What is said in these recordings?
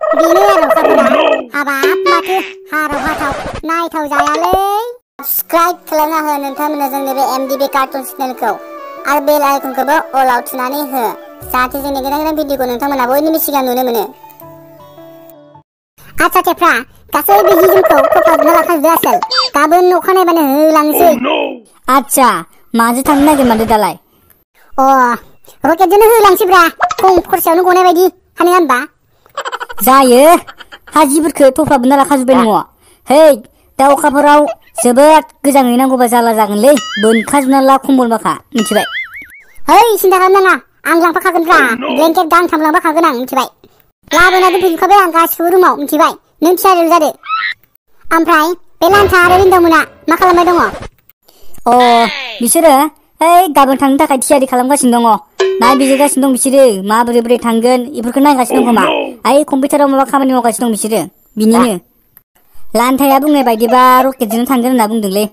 बेनो आरो अखाफोरा हाबाब माथो हाराव हाथाव नायथाव जायालै साबस्क्राइब खालामना हो नोंथांमोना जोंनि बे एमडिबि कार्टुन चेनेलखौ आरो बेल आइकनखौबो अलाव थुनानै हो जाहाथे जोंनि गोदान गोदान भिडिअखौ नोंथांमोना बयनिबो सिगां नुनो मोनो। आच्छा थेफ्रा गासैबो जि जोमखौ थफ्लाजोबना लाखाजोबदो आसोल गाबोन अखानायबानो होलांसै। आच्छा माजों थांनो नागिरमारदो दालाय? रकेटजोंनो होलांसैब्रा खम खरसायावनो गनाय बायदि हानाया होनबा जायो हाजिफोरखौ थफ्लाबोना लाखाजोब्बाय नङ है दा अखाफोराव जोबोद गोजाङै नांगौबा जाला जागोनलै बोनखाजोबना ला खम्बल माखा मिथिबाय। है सिन्था खालामनाङा आं लांफाखागोनब्रा ब्लेंकेट गांथाम लांफाखागोन आं मिथिबाय। लाबोना दोनफैजोबखाबाय आं गासिबो रुमाव मिथिबाय नों थियारि जादो। ओमफ्राय बे लान्था आरो रिन्दावमोना मा खालामबाय दङ? बिसोरो ओइ गाबोन थांनो थाखाय थियारि खालामगासिनो दङ नायबिजिरगासिनो दं बिसोरो माबोरै बोरै थांगोन बेफोरखौ नायगासिनो दं खोमा ओइ कम्पिउटाराव माबा खामानि मावगासिनो दं बिसोरो बिनिनो लान्थाया बुंनाय बायदिबा रकेटजोंनो थांगोन होनना बुंदोंलै।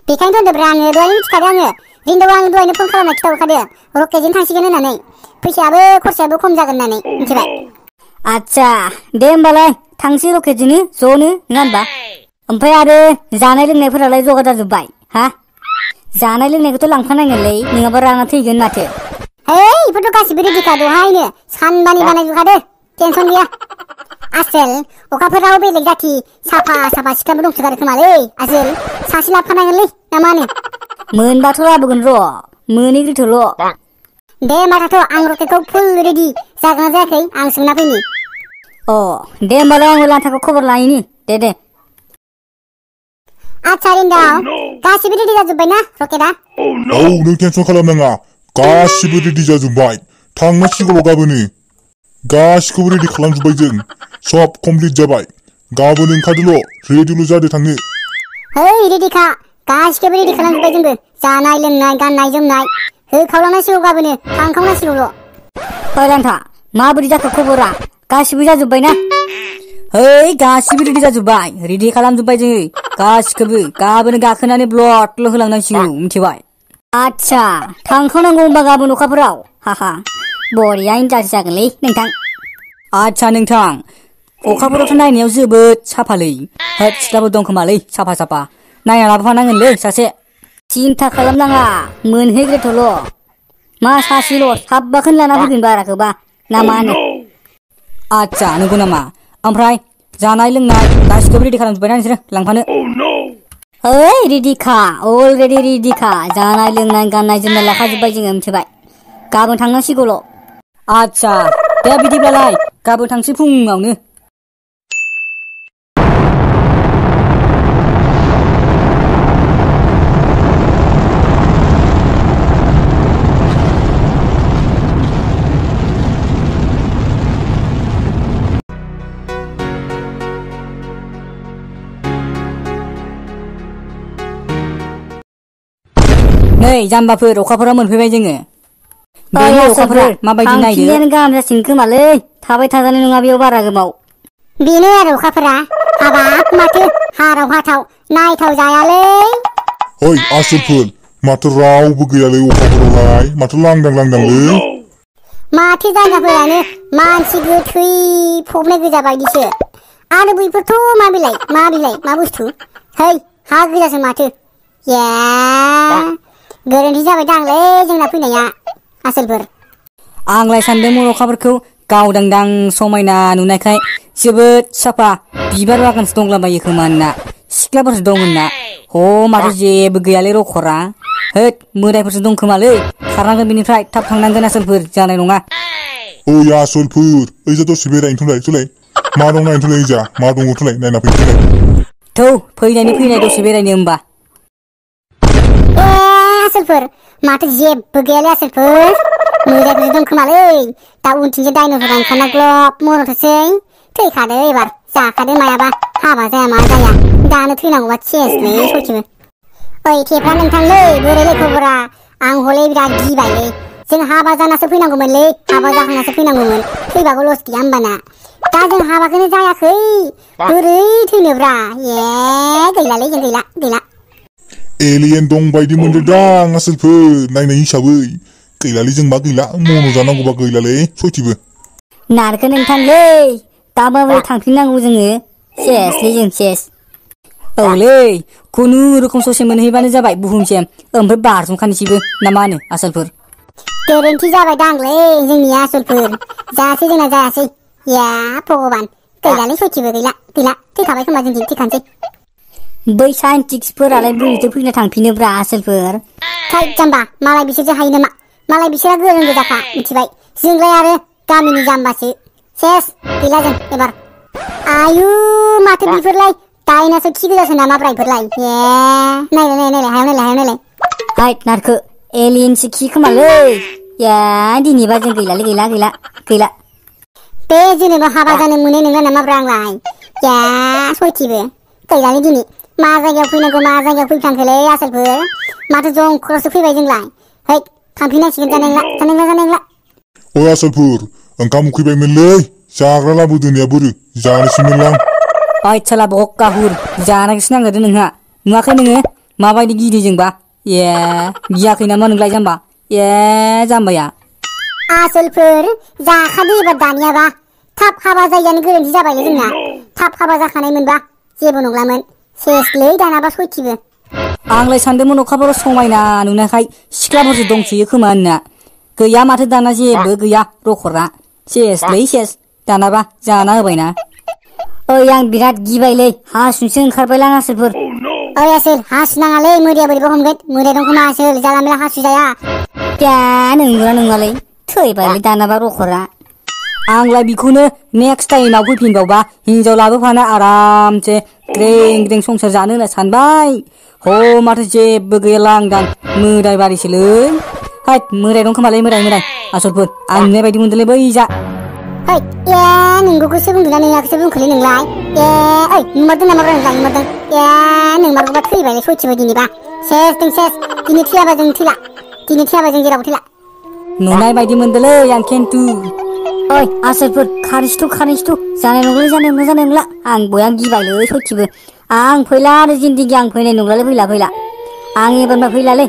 बेखायनोथ होनदोंब्रा आङो दहायनो मिथिखादों आङो रिन्दाव आं दहायनो फन खालामना खिथाहरखादों रकेटजों थांसिगोन होननानै फैसायाबो खरसायाबो खम जागोन होननानै मिथिबाय। आच्छा दे होमबालाय थांसै रकेटजोंनो ज'नो नङा होनबा? ओमफ्राय आरो जानाय लोंनायफोरालाय जगार जाजोब्बाय हा? जानाय लोंनायखौथ' लांफानांगोनलै नङाबा राना थैगोन माथो। है बेफोरथ' गासिबो रेडिखा दहायनो सानबानि बानायजोबखादो टेनसन गैया। आसोल अखाफोराव बेलेग जाथि साफा साफा सिख्लाबो दंसोगारो खोमालै आसोल सासे लाबोफानांगोनलै ना मा होनो? मोनबाथ' लाबोगोन र' मोनैग्रोथोल'। दे होमबाथ' आं रकेटखौ फुल रेडि जागोना जायाखै आं सोंना फैनि। दे होमबालाय आंबो लान्थाखौ खबर लाहैनि दे। आच्छा रिन्दाव गासिबो रेडि जाजोब्बायना रकेटआ? नों टेनसन खालामनाङा गासिबो रेडि जाजोब्बाय थांनांसिगौल' गाबोनो गासिखौबो रेडि खालामजोब्बाय जों सब कमप्लिट जाबाय गाबोन ओंखारदोल' रेडिल' जादो थांनो। है रेडिखा गासिखौबो रेडि खालामजोब्बाय जोंबो जानाय लोंनाय गाननाय जोमनाय होखावलांनांसिगौ गाबोनो थांखावनांसिगौल'। लान्था माबोरै जाखो खबरा गासिबो जाजोब्बाय ना? है गासिबो रेडि जाजोब्बाय रेडि खालामजोब्बाय जोङो गासिखौबो गाबोनो गाखोनानै ब्लडल' होलांनांसिगौ मिथिबाय। आच्छा थांखानांगौ होनबा गाबोन अखाफोराव हाहा बरिया इन्टारेस्ट जागोनलै नोंथां। आच्छा नोंथां अखाफोरावथ' नायनायाव जोबोद साफालै होद सिख्लाबो दं खोमालै साफा साफा नायना लाबोफानांगोनलै सासे। सिन्था खालामनाङा मोनहैग्रोथोल' मा सासेल' साबबाखौनो लाना फैगोन बाराखौबा ना मा होनो? आच्छा नंगौ नामा? ओमफ्राय जानाय लोंनाय गासिखौबो रेडि खालामजोब्बायना नोंसोरो लांफानो? ओइ रेडिखा अलरेडि रेडिखा जानाय लोंनाय गाननाय जोमनाय लाखाजोब्बाय जोङो मिथिबाय गाबोन थांनांसिगौल'। आच्छा दे बिदिब्लालाय गाबोन थांसै फुङावनो। नै जाम्बाफोर अखाफोराव मोनफैबाय जोङो। बेनो अखाफोरा माबायदि नायदो। थांफिनायानो गाहाम जासिगोन खोमालै थाबाय थाजानाय नङा बेयाव बारा गोबाव। बेनो आरो अखाफोरा हाबाब माथो हाराव हाथाव नायथाव जायालै। ओइ आसोलफोर माथो रावबो गैयालै अखाफोरावलाय माथो लांदांलै। माथो जायगाफोरानो मानसि गोथै फबनाय गोजा बायदिसो आरो बैफोरथ' मा बिलाइ मा बुस्थु है हा गोजासो माथो ये गोरोन्थि जाबाय दांलै जोंना फैनाया आसोलफोर। आंलाय सानदोंमोन अखाफोरखौ गावदांदां समायना नुनायखाय जोबोद साफा बिबार बागानसो दंलाबायो खोमा होनना सिख्लाफोरसो दं होनना माथो जेबो गैयालै रखरा होद मोदायफोरसो दं खोमालै खारनांगोन बेनिफ्राय थाब थांनांगोन आसोलफोर जानाय नङा। ओइ आसोलफोर ओइजा दसे बेरायनोथ'लाय मा दं नायनोथ'लाय ओइजा मा दङथ'लाय नायना फैनोथ'लाय। थौ फैनाय दसे बेरायनो होमबा। आसोलफोर माथो जेबो गैयालै आसोलफोर मोदायफोरसो दं खोमालै दा उनथिंजाय डाइन'सर ओंखारना ग्लब मनथसै थैखादो एबार जाखादो मायाबा हाबा जाया मा जाया दानो थैनांगौबा सेसलै सयथिबो। ओइ थेफ्रा नोंथांलै बोरैलै खबरा आं हले बिराद गिबायलै जों हाबा जानासो फैनांगौमोनलै हाबा जाखांनासो फैनांगौमोन थैबाबो लस गैया होमबाना दा जों हाबाखौनो जायाखै बोरै थैनोब्रा गैलालै जों गैला। एलियन दं बायदि मोनदोंदां आसोलफोर नायनाय हिसाबै गैलालै जोंबा गैला मन' जानांगौबा गैलालै सयथिबो। नारखो नोंथांलै दा माबोरै थांफिननांगौ जोङो सेसलै जों सेस औलै खुनुरुखुम ससे मोनहैबानो जाबाय बुहुमसिम ओमफ्राय बारजोंखानोसैबो ना मा होनो आसोलफोर गोरोन्थि जाबाय दांलै जोंनि आसोलफोर जायासै जोंना जायासै या भगबान गैलालै सयथिबो गैला थैखाबाय खोमा जों थैखानोसै बै साइन्टिस्टफोरालाय बोरैथो फैना थांफिनोब्रा आसोलफोर थै जाम्बा मालाय बिसोरसो हायो नामा मालाय बिसोरा गोरों गोजाखा मिथिबाय जोंलाय आरो गामिनि जाम्बासो सेस गैला जों एबार आयु माथो बिफोरलाय दाइनासो खि गोजासो नामा ब्राइफोरलाय ए नायलाय हायाव नायलाय हाइट नारखो एलियनसो खि खोमालै या दिनैबा जों गैला बे जेनेबा हाबा जानो मोननाय नङा नामाब्रा आंलाय या सयथिबो गैलालै दिनै मा जायगायाव फैनांगौ मा जायगायाव फैफ्लांखोलै आसोलफोर माथो जंखरावसो फैबाय जोंलाय है थांफिननांसिगोन जानाय नंला ओइ आसोलफोर ओंखाम उखैबायमोनलै जाग्रा लाबोदो होननाया बोरो जानोसैमोनलां ओइ साला बक्का हुर जानायखौसो नांगोन नोंहा नुवाखै नोङो माबायदि गिदों जोंबा ए गियाखै नामा नोंलाय जाम्बा ए जाम्बाया आसोलफोर जाखादो एबार दानियाबा थाब हाबा जायैयानो गोरोन्थि जाबायलै जोंना थाब हाबा जाखानाय मोनबा जेबो नंलामोन सेसलै दानाबा सयथिबो आंलाय सानदोंमोन अखाफोराव समायना नुनायखाय सिख्लाफोरसो दंसोयो खोमा होनना गैया माथो दाना जेबो गैया रखरा सेसलै सेस दानाबा जाना होबायना ओइ आं बिराद गिबायलै हासुनोसो ओंखारबायलां आसोलफोर ओइ आसोल हासुनाङालै मोदैया बोरैबा हमगोन मोदाय दं खोमा आसोल जाला मेला हासु जाया क्या नंगौना नङालै थैबायलै दानाबा रखरा आंलाय बिखौनो नेक्स्ट टाइमाव फैफिनबावबा हिनजाव लाबोफाना आरामसे ग्रें संसार जानो होनना सानबाय ह माथो जेबो गैया लांदां मोदाय बारिसोलै हाइट मोदाय दं खोमालै मोदाय आसोलफोर आं नुनाय बायदि मोनदोंलै बै जा है ए नोंगौखौसो बुंदोंना नोंआखौसो बुंखोलै नोंलाय ए ओइ नुमारदों नामाब्रा नोंलाय नुमारदों ए नोंमारगौबा थैबायलै सयथिबो दिनैबा सेस दिनै थैयाबा जों जेरावबो थैला नुनाय बायदि मोनदोंलै आं खिन्थु ओइ आसोलफोर खारैसथु जानाय नंला आं बया गिबायलै सयथिबो आं फैला आरो जिन्दगि आं फैनाय नंलालै फैला आं एबारनिफ्राय फैलालै